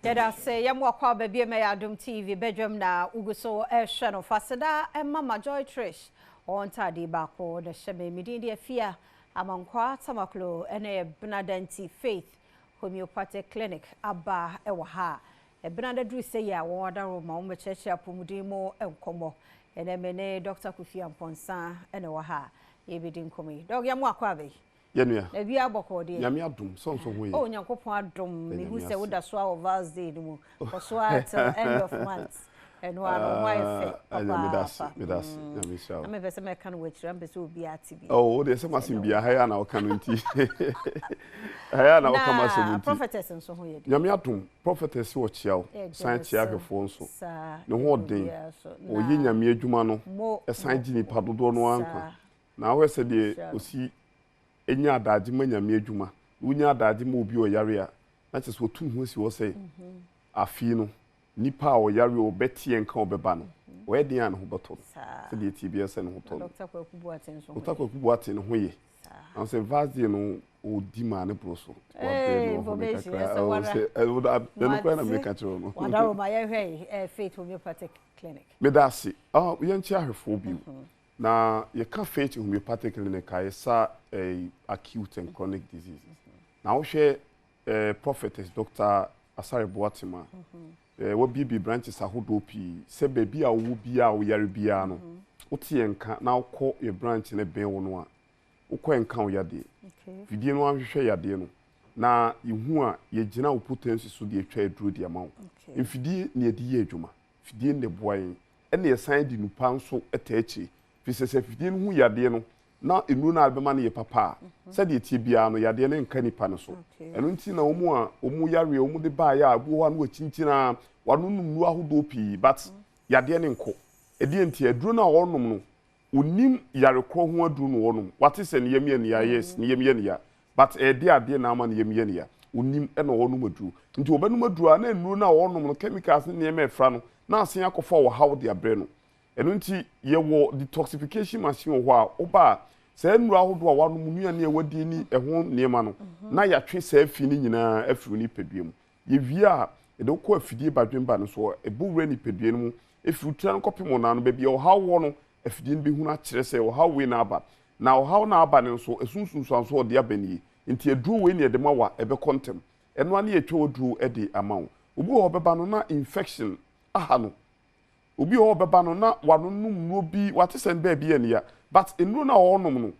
Yɛda ase yɛ mo akɔ aba bio mɛyɛ Adom TV badwam na wogu so ɛhwɛ no fa seda ɛma ma Joy Trish wɔn ntaade baako na hyɛ me medin de Afia Amankwaa Tamaklo ɛne Ɛbena Faith Homeopathic Clinic aba ɛwɔ ha. Ɛbena da duru sɛ yi a wɔn adaro ma wɔn bɛkyerɛkyerɛ apɔmuden mu nkɔmmɔ. Ɛnɛ me ne Dr. Kofi Amponsah ɛna wɔ ha yɛbɛdi nkɔmmɔ yi. Doc, yɛ mo akɔ aba yi. Yɛnua. Na bi abɔkɔ deɛ. Nyame adom, sɛ nso ho yɛ. Oh, Nyankopɔn adom. Mehu sɛ woda so a wɔ Vals Day no mu. Kɔ so a till end of month. Ɛno ano ho ayɛ fɛ papaapa. Medase, Nyame hyira wo. Na mepɛ sɛ mɛka no wɔ akyire, mpɛ sɛ obi ate bi. Oh, wo deɛ sɛ masɛm bia ha yɛ na woka no nti. Ha yɛ na woka masɛm nti. Prophetess nso ho yɛ de. Nyame adom, prophetess wɔ kyea wo. San kyea ahwɛfoɔ nso. Ne ho ɔden. Ɔyɛ Nyame adwuma no. Ɛsan gye nipa dodoɔ no ankwa. Na wohwɛ sɛ deɛ osi enya adagye ma Nyame adwuma. Wonya adagye ma obi ɔyare a, na kyerɛ sɛ wɔtu ne ho asi hɔ sɛ afei no nipa a ɔyare a ɔbɛte nka ɔbɛba no, ɔyɛ den a ne ho bɛtɔ no. Sɛdeɛ tie biara sɛ ne ho tɔ no. Dr. Kwaku Boateng nso ho Dr. Kwaku Boateng ne ho yɛ. Na sɛ Vals Day no ɔdi maa ne boro so. Wabrɛ no ɔhome kakra. Ɛno koraa na meka kyerɛ no. Wadaro ma yɛhwɛ Faith Homeopathic Clinic. Meda ase. Yɛnkyɛ ahwɛfoɔ bio. Na yɛka Faith Homeopathic Clinic a, yɛsa acute and chronic diseases. Na wohwɛ prophetess Dr. Asare Boateng a, wabiebie branches ahodoɔ pii sɛ baabi a wowɔ biara a woyare biara no, wote yɛn nka na wokɔ yɛ branch no bɛn wo no a, wokɔ yɛn nka wo yadeɛ. Fidie no ahwehwɛ yadeɛ no na yɛhu a yɛgyina wo potency so de atwa aduro de ama wo. Mfidie na yɛde yɛ adwuma. Fidie no na ɛboa yɛn. Ɛna yɛsan de nupa nso taa akyire. Firi sɛ sɛ fidie no hu yadeɛ no na nnuro no a bɛma no yɛ papa a, sɛdeɛ tie biara no yadeɛ no nka nipa no so. Ɛno nti na wɔn a wɔn yareɛ wɔn de baeɛ a ebi wɔ hɔ a na wɔakyinkyini a wɔanonom nnuro ahodoɔ pii but yadeɛ no nkɔ. Ɛdeɛ nti aduro no a wɔrenom no, onim yarekorɔ ho aduro no wɔnom. Wate sɛ ne yam yɛ ne ya, yes, ne yam yɛ ne ya, but ɛde adeɛ na ama ne yam yɛ ne ya. Onim ɛna ɔnom aduro. Nti ɔbɛnom aduro a na nnuro no a ɔnom no chemicals ne nneɛma ɛfra no na asen akɔfa ɔhaw de abrɛ no. Ɛno nti yɛwɔ detoxification machine wɔ hɔ a woba a saa nnuro ahodoɔ a wanom nnuane a wadie ni ɛho nneɛma no na yɛatwe saa fi no nyinaa afiri wo nipadua mu. Yɛwie a yɛde wokɔ afidie badwemba no so, ɛbɔ wura nipadua no mu ɛfiri wo tira no kɔpem wo nan no, baabi a ɔhaw wɔ no afidie no bɛhunu akyerɛ sɛ ɔhaw wei na aba. Na ɔhaw na aba no nso ɛso nsunsuansoɔ ɔde aba nie. Nti aduro wei na yɛde ma wo a ɛbɛkɔ ntɛm. Ɛno ara ne yɛtwa w'aduro de ama wo. Obi wɔ hɔ bɛba no na infection aha no. Obi wɔ hɔ bɛba no na wanonom nnuro bi, wate sɛ baabi yɛ ne ya, but nnuro no a ɔrenom no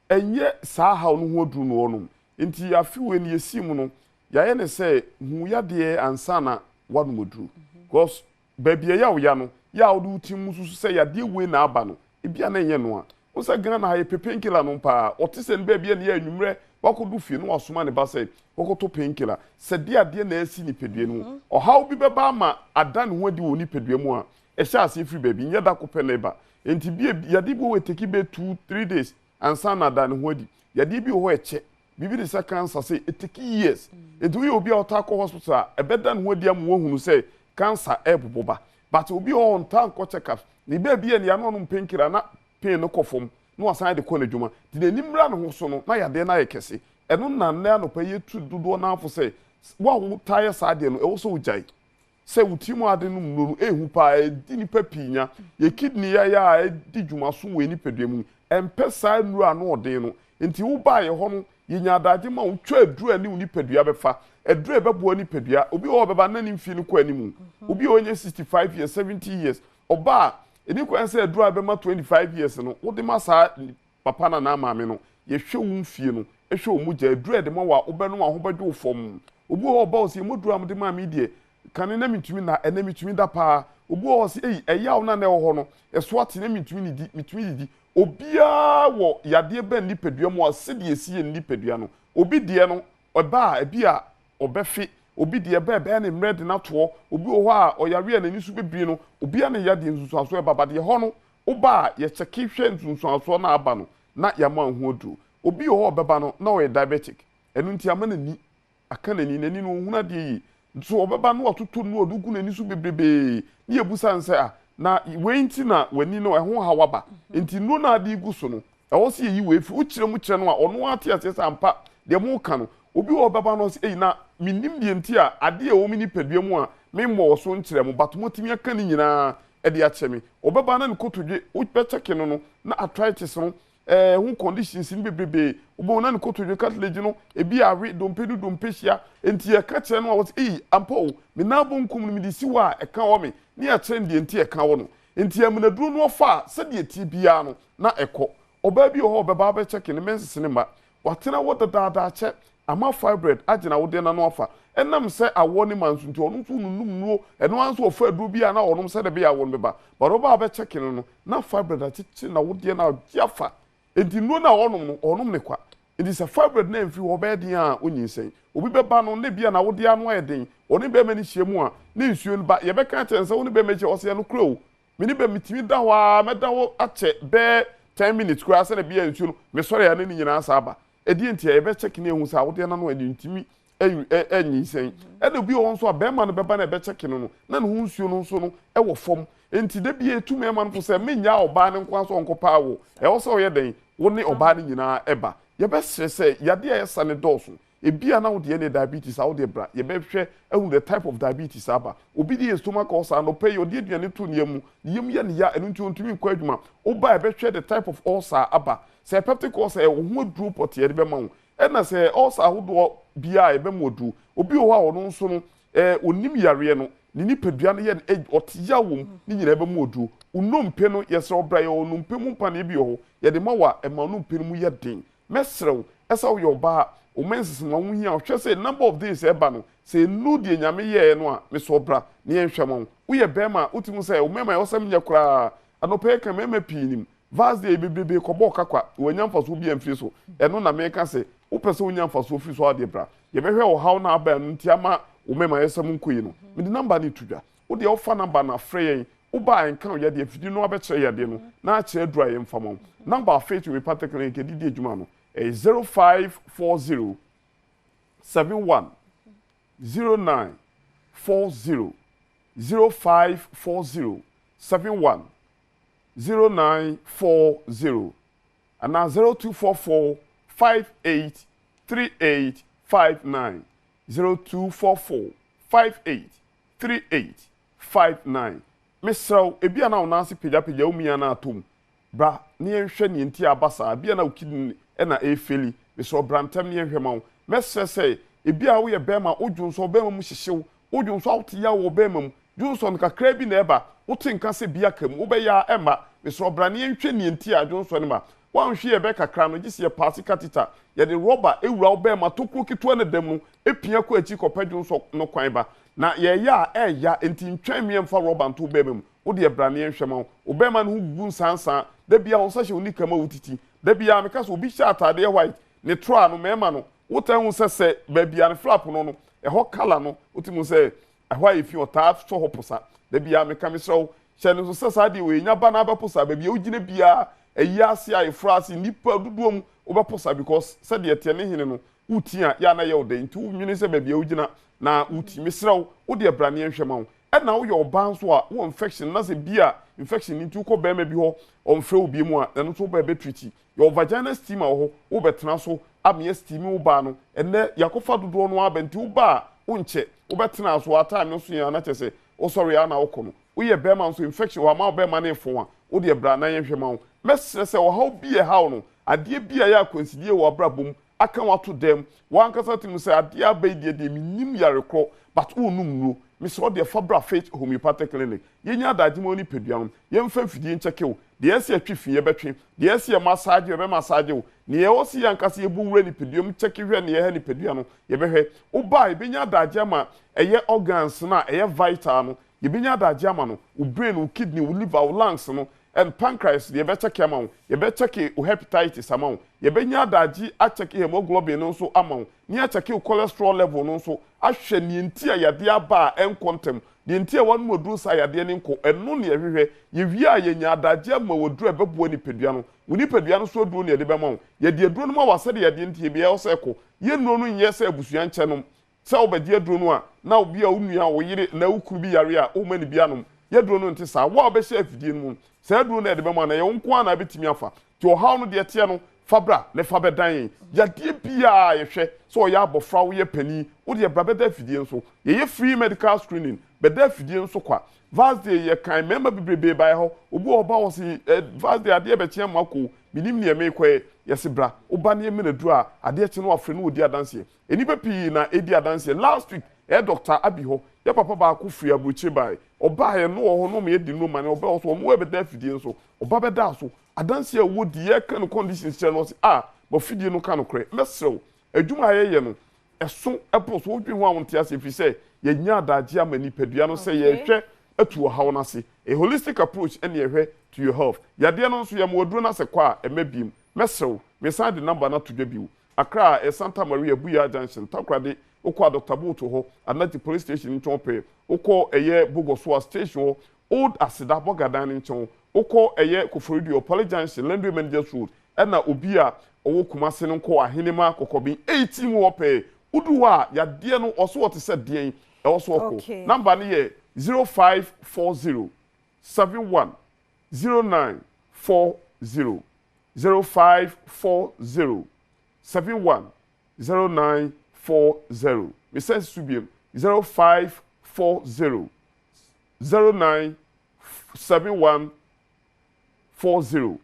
ɛnyɛ saa haw no ho aduro na ɔrenom. Nti afe wei no yɛsii mu no, yɛayɛ ne sɛ hu yadeɛ ansa na wanom aduro. Because baabi a ɛyɛ wo ya no, yɛ a wode wo ti mu susu sɛ yadeɛ wei na aba no, ebi a na ɛnyɛ no a. Wo sɛ Ghana ha yɛpɛ painkiller nom paa. Ɔte sɛ ne baabi a ne yɛ anwummerɛ, wakɔdu fie na wasoma ne ba sɛ kɔkɔtɔ painkiller. Sɛ deɛ adeɛ na asi nipadua no mu. Ɔhaw bi bɛba ama ada ne ho adi wɔ nipadua mu a, ɛhyɛ aseɛ firi baabi, nyɛ da ko pɛ na ɛba. Nti bi yadeɛ bi wɔ hɔ ɛteki bɛyɛ 2, 3 days ansa na ada ne ho adi. Yadeɛ bi wɔ hɔ ɛkyɛ. Biribi te sɛ cancer sɛ ɛteki years. Nti woyɛ obi a ɔtaa kɔ hospital a, ɛbɛda ne ho adi ama woahunu sɛ cancer ɛrebobɔ ba. But obi wɔ hɔ ɔntaa nkɔ check up. Ne baabi a ne ano ɔnom painkiller na pain no kɔ fam na wasan de kɔ n'adwuma. Nti n'ani mmra ne ho so no na yadeɛ no ayɛ kɛse. Ɛno na nnɛ anɔpa yi yɛtu dodoɔ no afo sɛ wo a wotaa yɛ saa adeɛ no, ɛwɔ sɛ wogyae. Sɛ wo tirim ade nom nnuro no, ɛhu paa, ɛdi nipa pii nya. Yɛ kidney yɛ a ɛdi dwumaso wɔ yɛn nipadua mu no, ɛmpɛ saa nnuro a ano ɔden no. Nti wobaa yɛ hɔ no, yɛnya adagye ma wo twa aduro a ɛne wo nipadua bɛfa. Aduro a ɛbɛboa nipadua. Obi wɔ hɔ ɔbɛba na ne mfie no kɔ anim. Obi a ɔnyɛ 65 years, 70 years, ɔba a, ɛni kwan sɛ aduro a ɛbɛma 25 years no, wode ma saa papa na na maame no. Yɛhwɛ wo mfie no, ɛhwɛ wo mogya. Aduro a ɛde ma wo a, wobɛnom a ho bɛdwo wo fam. Obi wɔ hɔ ɔba wo sɛ, emu aduro a mode maa me deɛ, kane na mentumi na, ɛnɛ metumi da paa. Obi wɔ hɔ sɛ, ei, ɛyaw na na ɛwɔ hɔ no, ɛso ate na mentumi nidi, metumi didi. Obiara wɔ yadeɛ bɛn nipadua mu a sɛdeɛ ɛsi yɛ nipadua no. Obi deɛ no, ɔba a, ebi a ɔbɛfe. Obi deɛ ɛbɛɛ bɛyɛ ne mmerɛ de n'atoɔ. Obi wɔ hɔ a ɔyare a n'ani so bɛbiri no, obiara ne yadeɛ nsunsuansoɔ ɛba. Ba deɛ hɔ no, woba a yɛkyɛke hwɛ nsunsuansoɔ na aba no, na yɛama ho aduro. Obi wɔ hɔ a ɔbɛba no, na ɔyɛ diabetic. Ɛno nti ama n'ani aka n'ani, n'ani no ɔnhunu adeɛ yie. Nso ɔbɛba na watoto nnuro ɔde gu n'ani so bebrebee. Ne yɛbusa no sɛ, ah, na wei nti na w'ani no ɛho haw aba. Nti nnuro no a ade gu so no, ɛwɔ sɛ yɛyi wei firi. Wokyerɛ mu kyerɛ no a, ɔno ara te aseɛ sɛ ampa deɛ moka no. Obi wɔ hɔ ɔbɛba na ɔse, Ei, na mennim deɛ nti a adeɛ a ɛwɔ me nipadua mu a memmɔɔ so nkyerɛ mo, but moatumi aka ne nyinaa de akyerɛ me. Ɔbɛba na ne kotodwe, wobɛkyɛke no no, na arthritis no, ɛɛ, ho conditions no bebrebe, wobɛhu na ne kotodwe cartilage no, ebi awe, dompe ne dompe hyia. Enti yɛka kyerɛ no a, ɔse, Ei, ampa o, me nan bonkum no mede si hɔ a, ɛka wɔ me. Ne yɛakyerɛ no deɛ nti a ɛka wɔ no. Enti amunaduro no ɔfa a, sɛdeɛ ɛteɛ biara no, na ɛkɔ. Ɔbaa bi wɔ hɔ a ɔbɛba abɛkyɛke ne menses no mma. Watena hɔ dadaada akyɛ, ama fibroid agye n'awodeɛ no ano afa. Ɛnam sɛ awoɔ no mma nso nti, ɔno nso ɔnunum nnuro. Ɛno ara nso ɔfa aduro bi a na ɔnom sɛdeɛ ɛbɛyɛ a awoɔ no bɛba. But ɔba abɛkyɛke no no, na fibroid akyekyere n'awodeɛ no agye afa. Enti nnuro no a ɔnom no, ɔnom no kwa. Enti sɛ fibroid no amfiri hɔ, ɔbɛyɛ den ara a ɔnyinsɛn. Obi bɛba no, na ebia n'awodeɛ ano ayɛ den. Ɔne barima no hyia mu a, na nsuo no ba. Yɛbɛka akyerɛ no sɛ wo ne barima hyia a, ɔse ɛnokorɛ o, Me ne bɛ metumi da hɔ ara, mɛda hɔ akyɛ bɛyɛ ten minutes koraa sɛdeɛ ɛbɛyɛ a nsuo no, mesɔre a na ne nyinaa asan aba. Ɛdeɛn nti a? Yɛbɛ check na yɛahu sɛ awodeɛ no ano ɛno ntumi ɛnyinsɛn. Ɛna obi wɔ hɔ nso a bɛrima no bɛba na ɛbɛ check no no, na ne ho nsuo no nso no ɛwɔ fam. Nti da biara yɛtu mmarima no fo sɛ mennyaa ɔbaa no nko ara sɛ ɔnkɔpɛ awoɔ. Ɛwɔ sɛ ɔyɛ dɛn? Wo ne ɔbaa no nyinaa ɛba. Yɛbɛsrɛ sɛ yadeɛ a ɛsa no dɔɔso. Ebia na wo deɛ ne diabetes a wo deɛ bra yɛbɛhwɛ ahu the type of diabetes a aba. Obi deɛ yɛ stomach ulcer anɔpa yi ɔde aduane to ne yam mu ne yam yɛ ne ya ɛno nti ɔntumi nkɔ adwuma. Wo ba a yɛbɛhwɛ the type of ulcer a aba. Sɛ ɛyɛ peptic ulcer yɛwɔ ho aduro pɔtee yɛde bɛma wo. Ɛna sɛ ɛyɛ ulcer ahodoɔ biara a yɛbɛma wo aduro. Obi wɔ hɔ a ɔno nso no eh ɔnnim yareɛ no ne nipadua no yɛ no eh ɔte yaw wɔ mu ne nyinaa yɛbɛma wo aduro. Wo nnompe no yɛsrɛ wo bra yɛwɔ nnompe mu mpaneɛ bi wɔ hɔ yɛde ma wo a ɛma wo nnompe no mu yɛ den. Mɛsrɛ wo, sɛ woyɛ ɔbaa a, wo menses no ho hia wo, hwɛ sɛ number of days a ɛba no, sɛ ɛnnu deɛ Nyame yɛɛ no a, mesrɛ wo bra na yɛnhwɛ ma wo. Woyɛ barima a, wotumi hu sɛ wo mmarima ayɔsɛm nyɛ koraa. Anɔpa yi ka mmarima pii nim. Vars deɛ bebrebe kɔbɔɔ ka kwa, wɔannya mfasoɔ biara amfiri so. Ɛno na meka sɛ, wopɛ sɛ wonya mfasoɔ firi so a, wodeɛ bra. Yɛbɛhwɛ ɔhaw no a aba ɛno nti ama wo mmarima ayɔsɛm nkɔ yie no. Mede number no reto dwa. Wo deɛ wofa number no a, frɛ yɛn. Wo ba a ɛnka wo yadeɛ afidie no abɛkyerɛ yadeɛ no na akyerɛ aduro a yɛmfa ma wo. Number a Faith Homeopathic Clinic de di adwuma no ɛyɛ 0540 71 09 40 0540 71 09 40 anaa 0244 58 38 59 0244 58 38 59. Mesrɛ wo, ebia na wo nan ase pagyapagya, wo mia no atɔ mu. Bra na yɛnhwɛ nea enti a aba saa. Ebia na wo kidney na ɛrefeli. Mesrɛ wo, bra ntɛm na yɛnhwɛ ma wo. Mɛsrɛ sɛ, ebia woyɛ barima, wodwo nso a, wo barima mu hyehye wo. Wodwo nso a, wote yaw wɔ wo barima mu. Dwonsɔ no kakraa bi na ɛba. Wote nka sɛ bi aka mu. Wobɛyɛ a, ɛmma. Mesrɛ wo, bra na yɛnhwɛ nea enti a dwonsɔ no ma. Woanhwɛ yɛ bɛ kakra no, gye sɛ yɛpaase catheter. Yɛde rɔba wura wo barima tokuro ketewa no da mu no, pia kɔ akyi kɔpɛ dwonsɔ no kwan ba. Na yɛɛyɛ a, ɛɛya, enti ntwɛn meɛ mfa rɔba nto wo bɛɛma mu. Wo deɛ bra na yɛnhwɛ ma wo. Wo bɛɛma no ho gugu nsansaa. Da biara wo nsa hyɛ wo nika mu a wotiti. Da biara meka sɛ obi hyɛ ataadeɛ white, ne tra no, mɛɛma no, wotaa hu sɛ sɛ baabi a ne flap no no, ɛhɔ colour no, wotumi hu sɛ ɛhɔ ayɛ fi, ɔtaa sɔ hɔ posa. Da biara meka, mesrɛ wo, hyɛ no nso sɛ saa deɛ wei nya ba na abɛposa, baabi a wogyina biara, ayi ase, ayeforo ase, nnipa dodoɔ mu, wobɛposa because sɛdeɛ ɛteɛ ne hene no, Wuti a, yɛ a na ɛyɛ wo dɛ, nti wonnwene sɛ baabi a wugyina na wuti. Mesrɛ wo, wo deɛ bra na yɛnhwɛ ma wo. Ɛna woyɛ ɔbaa nso a, wowɔ infection na sɛ bi a infection no nti wokɔ barima bi hɔ, ɔmfrɛ wo biom a, ɛno nso woba yɛbɛ treat. Yɛwɔ vaginal steamer wɔ hɔ, wobɛtena so ama yɛ steam wo baa no. Ɛnnɛ yɛakɔfa dodoɔ no ara aba nti woba a, wonkyɛ. Wobɛtena so ara, time no so yɛ a na kyerɛ sɛ wosɔre ara na wokɔ no. Woyɛ barima nso, infection wɔ hɔ ama wo barima no refɔn a, wo deɛ bra na yɛnhwɛ ma wo. Mɛsrɛ sɛ ɔhaw bi a ɛhaw no, adeɛ bi a ɛyɛ akwansideɛ wɔ w'abrabɔ mu, aka wo ato dɛm, w'ankasa tirim sɛ adeɛ aba yi deɛ deɛ mennim yare korɔ but wonnom nnuro, mesrɛ wo deɛ fa bra Faith Homeopathic Clinic, yɛnya adagye ma wo nipadua no, yɛmfa mfidie nkyɛke wo, deɛ ɛsɛ yɛtwe fi yɛbɛtwe, deɛ ɛsɛ yɛ massage wo yɛbɛ massage wo, neɛ ɛwɔ sɛ yɛn ankasa yɛbɔ wura nipadua mu kyɛke hwɛ neɛ ɛha nipadua no yɛbɛhwɛ, woba a yɛbɛnya adagye ama ɛyɛ organs no a ɛyɛ vital no, yɛbɛnya adagye ama no, wo brain, wo kidney, wo liver, wo lungs no, And pancreas deɛ yɛbɛkyɛke ama wo, yɛbɛkyɛke wo hepatitis ama wo, yɛbɛnya adagye akyɛke hemoglobin no nso ama wo, ne akyɛke wo cholesterol level no nso ahwɛ neɛ nti a yadeɛ aba a ɛnkɔ ntɛm, deɛ nti a woanom aduro saa yadeɛ no nkɔ, ɛno ne yɛhwehwɛ. Yɛwie a yɛnya adagye ama wo aduro a ɛbɛboa nipadua no. Wo nipadua no so aduro na yɛde bɛma wo. Yɛde aduro no ma wo a sɛdeɛ yadeɛ no teɛ biara ɛwɔ sɛ ɛkɔ. Yɛn nnuro no nyɛ sɛ abusua nkyɛ nom. Sɛ wobɛgye aduro no a, na obi a wo nua, wo yere anaa wo kunu bi yare a, womma no bi anom. Y'aduro no nte saa. Wo a wobɛhyɛ afidie no mu no, saa aduro no a yɛde bɛma no, ɛyɛ wo nko ara na wobɛtumi afa. Nti ɔhaw no, deɛ ɛteɛ no, Fa bra na fa bɛdan yɛn. Yadeɛ biara yɛhwɛ, sɛ ɔyɛ abɔfra, woyɛ panin, wodeɛ bra bɛda afidie nso. Yɛyɛ free medical screening, bɛda afidie nso kwa. Val's Day yɛkan mmarima bebrebe baeɛ hɔ. Obi wɔ ɔba wɔ se Val's Day adeɛ bɛkye ama kɔ, menim neɛ meekɔɛ. Yɛse bra, woba ne yɛmɛ duru a, adeɛ kye no wafrɛ no, wɔdi adanseɛ. Nnipa pii na ɛdi adanseɛ. Last week ɛyɛ Dr. Abi hɔ, yɛ papa baako firi aburokyire baeɛ. Ɔbaeɛ no wɔ hɔ no, ɔmo yɛdi no ma ne ɔbɛ wɔ so, ɔno ɛbɛda afidie nso. Ɔba bɛda so adanseɛ a wɔdi, yɛka no conditions kyerɛ no, ɔse a bɔfidie no ka no korɛ. Mɛsrɛw, adwuma a yɛyɛ no ɛso ɛpo so, wodwi ho a wonte ase, ɛfiri sɛ yɛnya adagye ama nipadua no sɛ yɛhwɛ atu ɔhaw no ase. A holistic approach ɛne yɛhwɛ to your health. Yadeɛ no nso yɛma waduro no asɛ kɔ a ɛmɛ biem. Mɛsrɛw, mesan de number no ato dwa bio. Accra ɛ Santa Maria Buya Junction, Takoradi wokɔ a Dr. Boat hɔ, Anati Police Station nkyɛn pɛɛ. Wokɔ ɛyɛ Bogosoa station hɔ, Old Aseda Bɔgadan no nkyɛn. Wokɔ ɛyɛ Koforidua, Poly Junction, Landry Managers Road. Ɛna obi a ɔwɔ Kumase no nkɔ Ahenema Kɔkɔbin 18 mu hɔ pɛɛ. Wodu hɔ a, yadeɛ no ɔso wɔte sɛ deɛn ɛwɔ so ɔkɔ. Number no yɛ 0540 71 09 40, 0540 71 09 40. Mesan si so biem, 0540 09 71 40,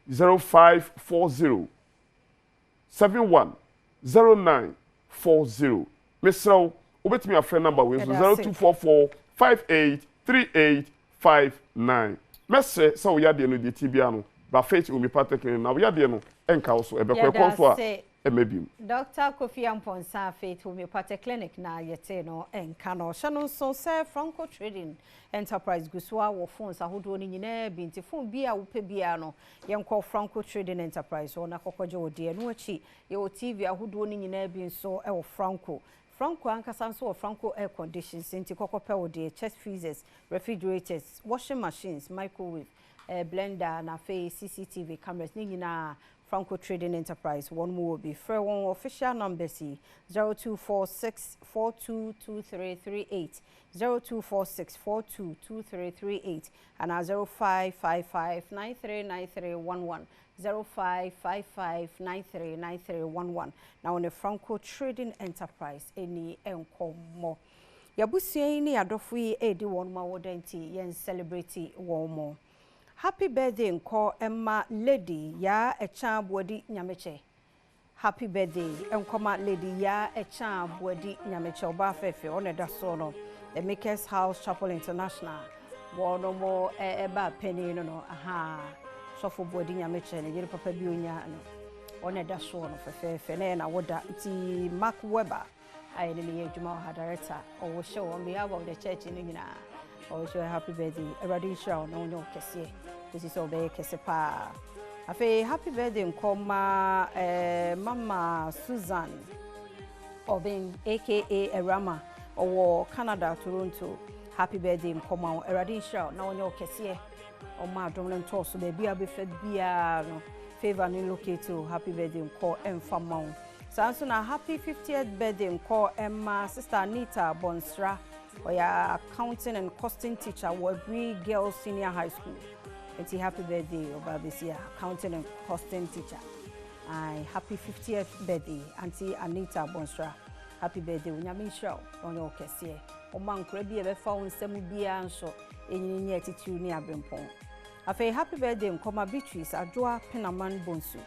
0540 71 09 40. Mesrɛw, wobɛtumi afrɛ number wei nso, 0244 58 38 59. Mɛsrɛ sɛ wo yadeɛ no deɛ ti biara no, ba Faith Homeopathic Clinic na wo yadeɛ no ɛnka wo so, ɛbɛkɔ ɛkɔ nso a ɛmɛ biem. Dr. Kofi Amponsa, Faith Homeopathic Clinic na yɛte no nka no. Hyɛ no nso sɛ Franco Trading Enterprise gu so a wɔ phones ahodoɔ no nyinaa bi, nti phone bi a wopɛ biara no, yɛnkɔ Franco Trading Enterprise hɔ na kɔkɔgye wɔ deɛ no akyi. Yɛwɔ TV ahodoɔ no nyinaa bi nso wɔ Franco. Franco ankasa nso wɔ Franco air conditions, nti kɔkɔpɛ wɔ deɛ, chest freezers, refrigerators, washing machines, microwave, blender na afei CCTV cameras ne nyinaa, Franco Trading Enterprise wɔn mu wɔ bi. Frɛ wɔn official numbers yi, 0246 422338, 0246 422338 ana 0555 939311, 0555 939311 na wɔne Franco Trading Enterprise ɛni nkɔmmɔ. Yɛabusua yi ne yɛadɔfo yi ɛredi wɔn ma wɔda, nti yɛn celebrate wɔn mo. Happy birthday nkɔ ɛma Lady Yaa Ɛkyan Boadi Nyamekyɛ. Happy birthday nkɔma Lady Yaa Ɛkyan Boadi Nyamekyɛ, ɔbaa fɛfɛ ɔna ɛda soɔ no, The Makers House Chapel International wɔn mo ɛba panyin no aha, Sɔfo Boadi Nyamekyɛ ne yere papa bi onya no, ɔna ɛda soɔ no fɛfɛɛfɛ na yɛ na woda. Nti Mark Weber a yɛne ne yɛ adwuma wɔ ha, director, ɔwɔ hyɛ on behalf of the church no nyinaa, ɔwɔ hyɛ happy birthday. Awurade nhyira wo na wonyɛ wo kɛseɛ kɔsi sɛ wobɛyɛ kɛse paa. Afei happy birthday nkɔma Mama Susan Ɔben aka Awurama, ɔwɔ Canada, Toronto. Happy birthday nkɔma wo. Awurade nhyira wo na wonyɛ wo kɛseɛ, ɔma adom no ntɔɔ so baabi a wobɛfa biara no, favour no locate o. Happy birthday nkɔ ɛmfa ma wo. Saa nso na happy 50th birthday nkɔ ɛma Sister Anita Bonsra, ɔyɛ accounting and costing teacher wɔ Aburi Girls Senior High School. Nti happy birthday, ɔbaa bɛsi a accounting and costing teacher. Aye, happy 50th birthday, Auntie Anita Bonsra. Happy birthday. Onyame nhyira wo na ɔnyɛ wo kɛseɛ, ɔma nkora bi a ɛbɛfa wo nsɛm biara nso ɛnyini nyɛ atitiriw ne aberempɔn. Afei happy birthday nkɔma Beatrice Adwoa Penaman Bonsu.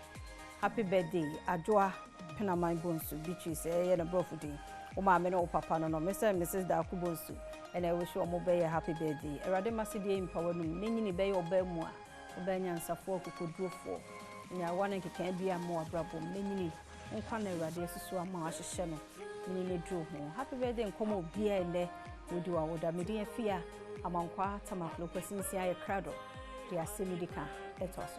Happy birthday, Adwoa Penaman Bonsu Beatrice, ɛyɛ ne borɔfo din. Wo maame ne wo papa no, Mr and Mrs Daako Bonsu, ɛna ɛwɔ so ɔmo bɛyɛ happy birthday. Awurade ma sedeɛ mpa w'anum ne nyini bɛyɛ ɔbaa mu a ɔbaa nyansafoɔ, akokodurofoɔ, nyarewa ne nkeka bi ama w'abrabɔ mu ne nyini nkwa na Awurade asusu ama ahyehyɛ no nyini ne duro ho. Happy birthday nkɔmɔ obiara ɛnɛ wodi w'awoda. Mede afi a Amankwa Tamaklo Kwasinsia ayɛ krado de asɛm di ka ɛtoa so.